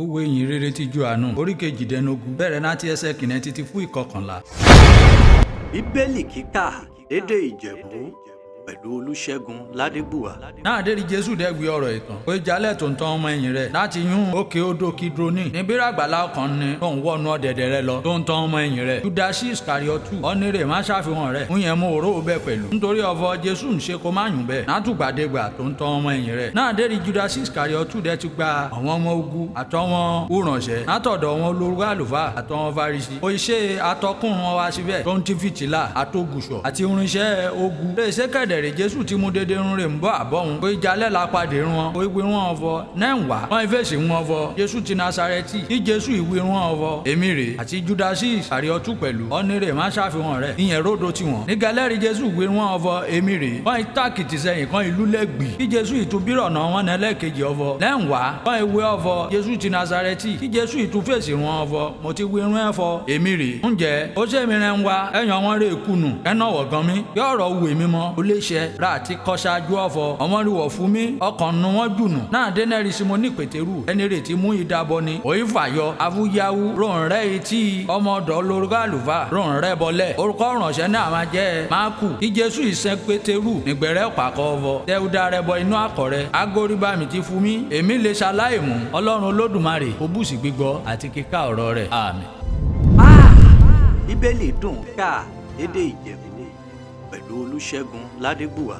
Ìwé ìyìn rere ti Jòhánù orí kejìdínlógún bẹ̀rẹ̀ láti ẹsẹ̀ kìíní títí fún ìkọkànlá. Bíbélì kíkà lédè Ìjẹ̀bú pẹ̀lú Olúṣẹ́gun Ládégbùwà. Náà dérí Jésù dẹ́gbẹ́ ọ̀rọ̀ ìtàn. Ó jalẹ̀ tó ń tán ọmọ ẹ̀yìn rẹ̀ láti yún òkè odò Kidroni. Ní bíràgbàlá ọkàn ni tó ń wọnú ọ̀dẹ̀dẹ̀ rẹ̀ lọ tó ń tán ọmọ ẹ̀yìn rẹ̀. Júdásì Ìsìkàríọ́tù ọ̀nìrè má ṣàfihàn rẹ̀. Ń yẹn mú òró bẹ́ẹ̀ pẹ̀lú. Nítorí ọ̀fọ̀ Jésù ń ṣe kó má yùn bẹ́ẹ̀. Látùgbàdégbà tó ń tán ọmọ ẹ̀yìn rẹ̀. Náà dérí Júdásì Ìsìkàríọ́tù dẹ́ ti gba àwọn ọmọ ogun àtọwọn òrànṣẹ́ látọ̀dọ̀ wọn olórí àlùfáà àtọwọn Farisí. Ó ṣe atọ́kùn wọn wá síbẹ̀ tó ń ti fìtílà àtògùsọ̀ àti irinṣẹ́ ogun. Lè ṣe kẹ̀dẹ̀rẹ̀ Jésù ti mú dédé rún rè ń bọ́ àbọ̀ wọn. Ó jalẹ̀ lápàdé rún wọn. Ó ìwé wọn fọ náà ń wá. Wọ́n ìfèsì wọn fọ. Jésù ti Nasarẹ́tì. Kí Jésù ìwé wọn fọ. Èmi rè àti Júdásì Ìsìkàríọ́tù pẹ̀lú. Ọ̀nìrè má ṣàfihàn rẹ̀. Ìyẹn ródo tiwọn. Ní gẹlẹ́rì Jésù ìwé wọn fọ. Èmi rè. Wọ́n ìtàkìtì sẹ́yìn kan ìlú lẹ́gbì. Kí Jésù ìtúbírọ̀nà wọn nẹ́lẹ́kejì ọ̀fọ̀. Lẹ́ǹwá. Wọ́n ìwé ọ̀fọ̀. Jésù ti Nasarẹ́tì. Kí Jésù ìtúfèsì wọn ọ̀fọ̀. Mo ti wí irun ẹ̀fọ́. Èmi rè. Ǹjẹ́ ó ṣe mi rẹ̀ ń wá. Ẹ̀yàn wọn rè kùnù. Ẹ̀nà wọ̀ gan mi. Bí ọ̀rọ̀ wù mí mọ́. Ó lè ṣe ra àti kọ́ṣáájú ọ̀fọ̀. Ọmọlúwọ̀ fún mi. Ọkàn nu wọn jùnù. Náà dénẹ́rì Simoni Pétérù. Ẹni rè ti mú ìdábọ ni. Òyì fàyọ. Awúyáwú. Ròhùn rẹ̀ etí ọmọ ọ̀dọ́ lórúkọ àlùfáà. Ròhùn rẹ̀ bọlẹ̀. Orúkọ ìrànṣẹ́ náà máa jẹ́ Máàkù. Kí Jésù ìsẹ́ Pétérù. Nígbẹ̀rẹ̀ pàkọ́ ọ̀fọ̀. Tẹ́wúdà rẹ̀ bọ inú àkọ̀rẹ́. Agoríbàmì ti fún mi. Èmi lè ṣaláì mú. Ọlọ́run Olódùmarè. Ó bùsí gbígbọ́ àti kíkà ọ̀rọ̀ rẹ̀. Àmín. Bíbélì dùn kà lédè Ìjẹ̀bú pẹ̀lú Olúṣẹ́gun Ládégbùwà.